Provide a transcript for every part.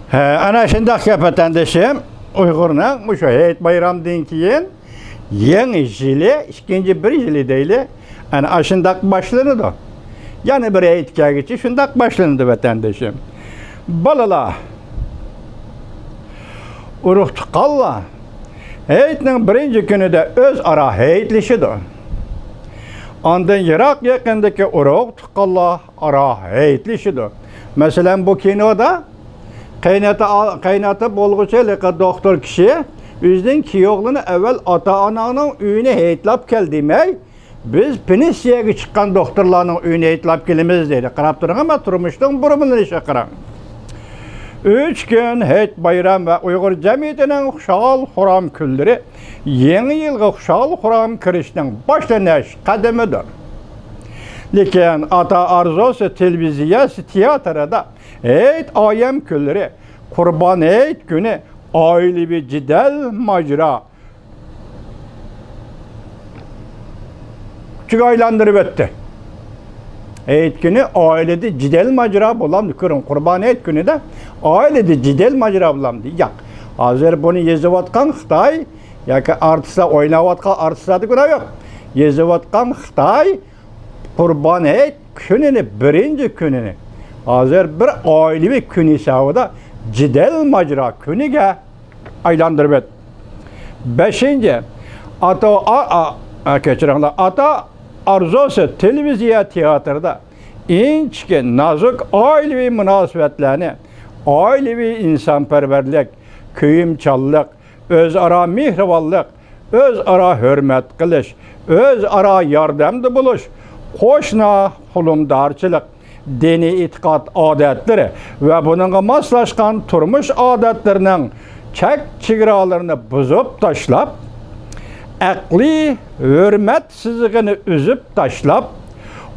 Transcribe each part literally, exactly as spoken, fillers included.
ھە، ئەنە شۇنداق گەپ، ۋەتەندىشىم. ئۇيغۇرنىڭ مۇشۇ ھېيت بايرامدىن كېيىن يېڭى يىلى، ئىككىنچى بىر يىلى دەيلى، ئەنە ئاشۇنداق باشلىنىدۇ. يەنە بىر ھېيت كەلگۈچە شۇنداق باشلىنىدۇ، ۋەتەندىشىم. بالىلار، ئۇرۇق-تۇغقانلار ھېيتنىڭ بىرىنچى كۈنىدە ئۆزئارا ھېيتلىشىدۇ. ئاندىن يىراق-يېقىندىكى ئۇرۇق-تۇغقانلار ئارا ھېيتلىشىدۇ. مەسىلەن، بۇ كىنودا قېيىنئاتا، قېيىنئاتا بولغۇچە ھېلىقى دوختۇر كىشى ئۆزىنىڭ كىيوغلىنى ئەۋۋەل ئاتا-ئاناڭنىڭ ئۆيىنى ھېيتلاپ كەل دېمەي، بىز پېنسىيەگە چىققان دوختۇرلارنىڭ ئۆيىنى ھېيتلاپ كېلىمىز دەيدۇ. قاراپ تۇرۇڭ، ئەمما تۇرمۇشنىڭ بۇرمىلىنىشىغا قاراڭ. ئۈچ كۈن ھېيت بايرام ۋە ئۇيغۇر جەمئىيىتىنىڭ خۇشال-خۇرام كۈنلىرى يېڭى يىلغا خۇشال-خۇرام كىرىشنىڭ باشلىنىش قەدىمىدۇر. لېكىن ئاتا ئارزۇسى تېلېۋىزىيە تىياتىرىدا ھېيت ئايەم كۈنلىرى، قۇربان ھېيت كۈنى ئائىلىۋى جېدەل، ماجىرا ئىچىگە ئايلاندۇرۇۋەتتى. ھېيت كۈنى ئائىلىدە جېدەل ماجىرا بولامدۇ؟ كۆرۈڭ، قۇربان ھېيت كۈنىدە ئائىلىدە جېدەل ماجىرا بولامدۇ؟ ياق. ھازىر بۇنى يېزىۋاتقان خىتاي ياكى ئارتىسلار، ئويناۋاتقان ئارتىسلاردا گۇناھ يوق. يېزىۋاتقان خىتاي قۇربان ھېيت كۈنىنى، بىرىنچى كۈنىنى ھازىر بىر ئائىلىۋى كۈن ھېسابىدا جېدەل ماجىرا كۈنىگە ئايلاندۇرۇۋەت. بەشىنچى، ئاتا، ئا، ئا، ئا، كەچۈرۈڭلار، ئاتا ئارزۇسى تېلېۋىزىيە تىياتىرىدا ئىنچىكە نازۇك ئائىلىۋى مۇناسىۋەتلەرنى، ئائىلىۋى ئىنسانپەرۋەرلىك، كۆيۈمچانلىق، ئۆزئارا مېھرىبانلىق، ئۆزئارا ھۆرمەت قىلىش، ئۆزئارا ياردەمدە بولۇش، قوشنا قولۇمدارچىلىق، دىنىي ئېتىقاد ئادەتلىرى ۋە بۇنىڭغا ماسلاشقان تۇرمۇش ئادەتلىرىنىڭ چەك چېگرالىرىنى بۇزۇپ تاشلاپ، ئەقلىي ھۆرمەت سىزىقىنى ئۈزۈپ تاشلاپ،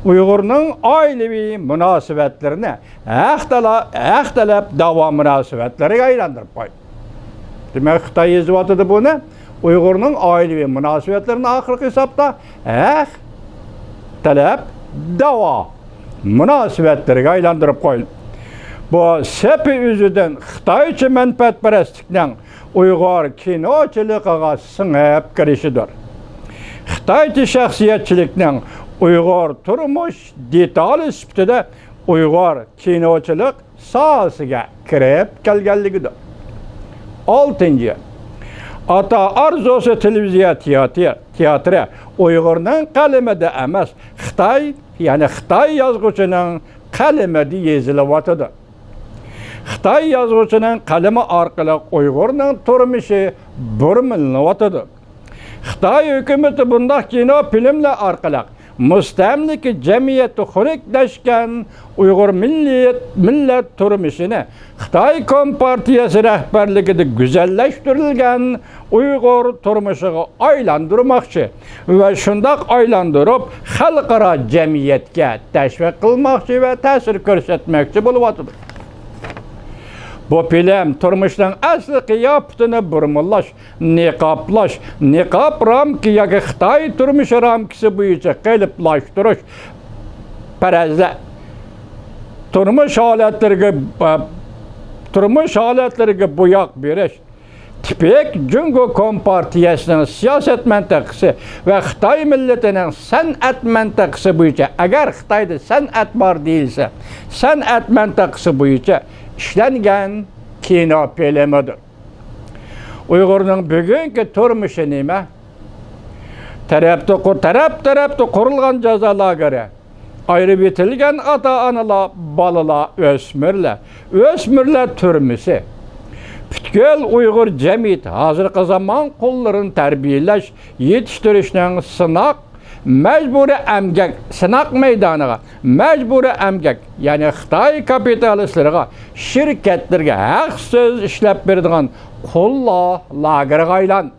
ئۇيغۇرنىڭ ئائىلىۋى مۇناسىۋەتلىرىنى ھەق تالا-، ھەق تەلەپ داۋا مۇناسىۋەتلىرىگە ئايلاندۇرۇپ قويدى. دېمەك، خىتاي يېزىۋاتىدۇ بۇنى، ئۇيغۇرنىڭ ئائىلىۋى مۇناسىۋەتلىرىنى ئاخىرقى ھېسابتا ھەق تەلەپ داۋا مۇناسىۋەتلىرىگە ئايلاندۇرۇپ قويدى. بۇ سېپى ئۆزىدىن خىتايچە مەنپەئەتپەرەسلىكنىڭ ئۇيغۇر كىنوچىلىقىغا سىڭىپ كىرىشىدۇر. خىتايچە شەخسىيەتچىلىكنىڭ ئۇيغۇر تۇرمۇش دېتالى سۈپىتىدە ئۇيغۇر كىنوچىلىق ساھەسىگە كىرىپ كەلگەنلىكىدۇر. ئالتىنچى، ئاتا ئارزۇسى تېلېۋىزىيە تىياتىر-، تىياتىرى ئۇيغۇرنىڭ قەلىمىدە ئەمەس، خىتاي، يەنى خىتاي يازغۇچىنىڭ قەلىمىدە يېزىلىۋاتىدۇ. خىتاي يازغۇچىنىڭ قەلىمى ئارقىلىق ئۇيغۇرنىڭ تۇرمۇشى بۇرمىلىنىۋاتىدۇ. خىتاي ھۆكۈمىتى بۇنداق كىنو، فىلىملەر ئارقىلىق مۇستەملىكە جەمئىيەتتە خۇنۈكلەشكەن ئۇيغۇر مىللىيەت، مىللەت تۇرمۇشىنى خىتاي كومپارتىيەسى رەھبەرلىكىدە گۈزەللەشتۈرۈلگەن ئۇيغۇر تۇرمۇشىغا ئايلاندۇرماقچى ۋە شۇنداق ئايلاندۇرۇپ، خەلقئارا جەمئىيەتكە تەشۋىق قىلماقچى ۋە تەسىر كۆرسەتمەكچى بولۇۋاتىدۇ. بۇ فىلىم تۇرمۇشنىڭ ئەسلى قىياپىتىنى بۇرمىلاش، نىقابلاش، نىقاب رامكا ياكى خىتاي تۇرمۇشى رامكىسى بويىچە قېلىپلاشتۇرۇش پەرەزلەر، تۇرمۇش ھالەتلىرىگە، تۇرمۇش ھالەتلىرىگە بوياق بېرىش، تىپىك جۇڭگو كومپارتىيەسىنىڭ سىياسەت مەنتىقىسى ۋە خىتاي مىللىتىنىڭ سەنئەت مەنتىقىسى بويىچە، ئەگەر خىتايدا سەنئەت بار دېيىلسە، سەنئەت مەنتىقىسى بويىچە ئىشلەنگەن كىنو فىلىمىدۇر. ئۇيغۇرنىڭ بۈگۈنكى تۇرمۇشى نېمە؟ تەرەپتە قۇ-، تەرەپ-تەرەپتە قۇرۇلغان جازا لاگېرى، ئايرىۋېتىلگەن ئاتا-ئانىلار، بالىلار، ئۆسمۈرلەر، ئۆسمۈرلەر تۈرمىسى، پۈتكۈل ئۇيغۇر جەمئىيىتى ھازىرقى زامان قۇللىرىنى تەربىيەلەش، يېتىشتۈرۈشنىڭ سىناق، مەجبۇرىي ئەمگەك، سىناق مەيدانىغا، مەجبۇرىي ئەمگەك، يەنى خىتاي كاپىتالىستلىرىغا، شىركەتلىرىگە ھەقسىز ئىشلەپ بېرىدىغان قۇللار لاگېرىغا ئايلاندى.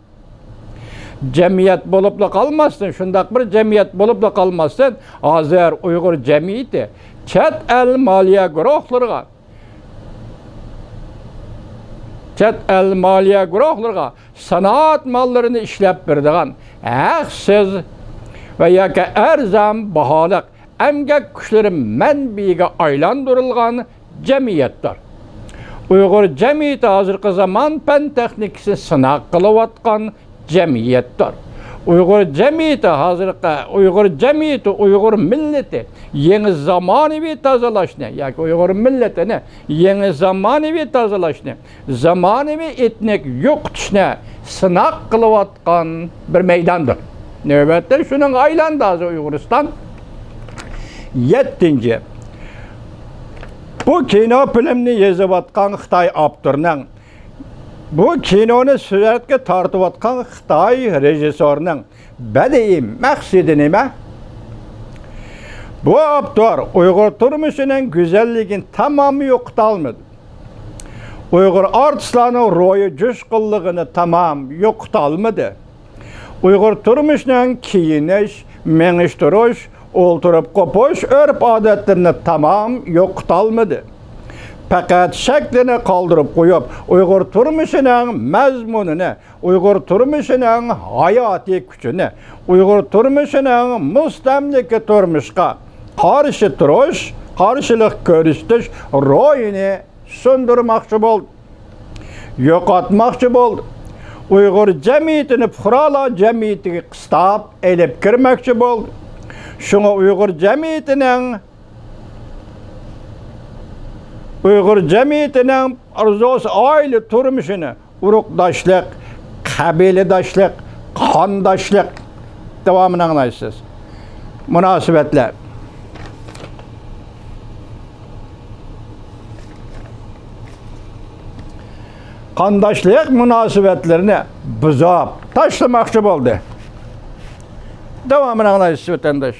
جەمئىيەت بولۇپلا قالماستىن، شۇنداق بىر جەمئىيەت بولۇپلا قالماستىن، ھازىر ئۇيغۇر جەمئىيىتى چەت ئەل مالىيە گۇرۇھلىرىغا، چەت ئەل مالىيە گۇرۇھلىرىغا سانائەت ماللىرىنى ئىشلەپ بېرىدىغان ھەقسىز ۋە ياكى ئەرزان باھالىق ئەمگەك كۈچلىرى مەنبىيىگە ئايلاندۇرۇلغان جەمئىيەتتۇر. ئۇيغۇر جەمئىيىتى ھازىرقى زامان پەن تېخنىكىسىنى سىناق قىلىۋاتقان جەمئىيەتتۇر. ئۇيغۇر جەمئىيىتى ھازىرقى، ئۇيغۇر جەمئىيىتى، ئۇيغۇر مىللىتى يېڭى زامانىۋى تازىلاشنى ياكى ئۇيغۇر مىللىتىنى يېڭى زامانىۋى تازىلاشنى، زامانىۋى ئېتنىك يوقىتىشنى سىناق قىلىۋاتقان بىر مەيداندۇر. نۆۋەتتە شۇنىڭغا ئايلاندى ھازىر ئۇيغۇرىستان. يەتتىنچى، بۇ كىنو فىلىمنى يېزىۋاتقان خىتاي ئاپتورنىڭ، بۇ كىنونى سۈرەتكە تارتىۋاتقان خىتاي رېژىسسورنىڭ بەدىئىي مەقسىتى نېمە؟ بۇ ئاپتور ئۇيغۇر تۇرمۇشىنىڭ گۈزەللىكىنى تامام يوقىتالمىدى. ئۇيغۇر ئارتىسلارنىڭ روھىي جۇشقۇنلۇقىنى تامام يوقىتالمىدى. ئۇيغۇر تۇرمۇشىنىڭ كىيىنىش، مېڭىش تۇرۇش، ئولتۇرۇپ قوپۇش ئۆرپ ئادەتلىرىنى تامام يوقىتالمىدى. پەقەت شەكلىنى قالدۇرۇپ قويۇپ، ئۇيغۇر تۇرمۇشىنىڭ مەزمۇنىنى، ئۇيغۇر تۇرمۇشىنىڭ ھاياتىي كۈچىنى، ئۇيغۇر تۇرمۇشىنىڭ مۇستەملىكە تۇرمۇشقا قارشى تۇرۇش، قارشىلىق كۆرسىتىش روھىنى سۇندۇرماقچى بولدى، يوقاتماقچى بولدى. ئۇيغۇر جەمئىيىتىنى پۇقرالار جەمئىيىتىگە قىستاپ ئېلىپ كىرمەكچى بولدى. شۇڭا ئۇيغۇر جەمئىيىتىنىڭ، ئۇيغۇر جەمئىيىتىنىڭ ئارزۇسى ئائىلە تۇرمۇشىنى ئۇرۇقداشلىق، قەبىلىداشلىق، قانداشلىق، داۋامىنى ئاڭلايسىز. مۇناسىۋەتلەر. قانداشلىق مۇناسىۋەتلىرىنى بۇزۇپ تاشلىماقچى بولدى. داۋامىنى ئاڭلايسىز، ۋەتەنداش.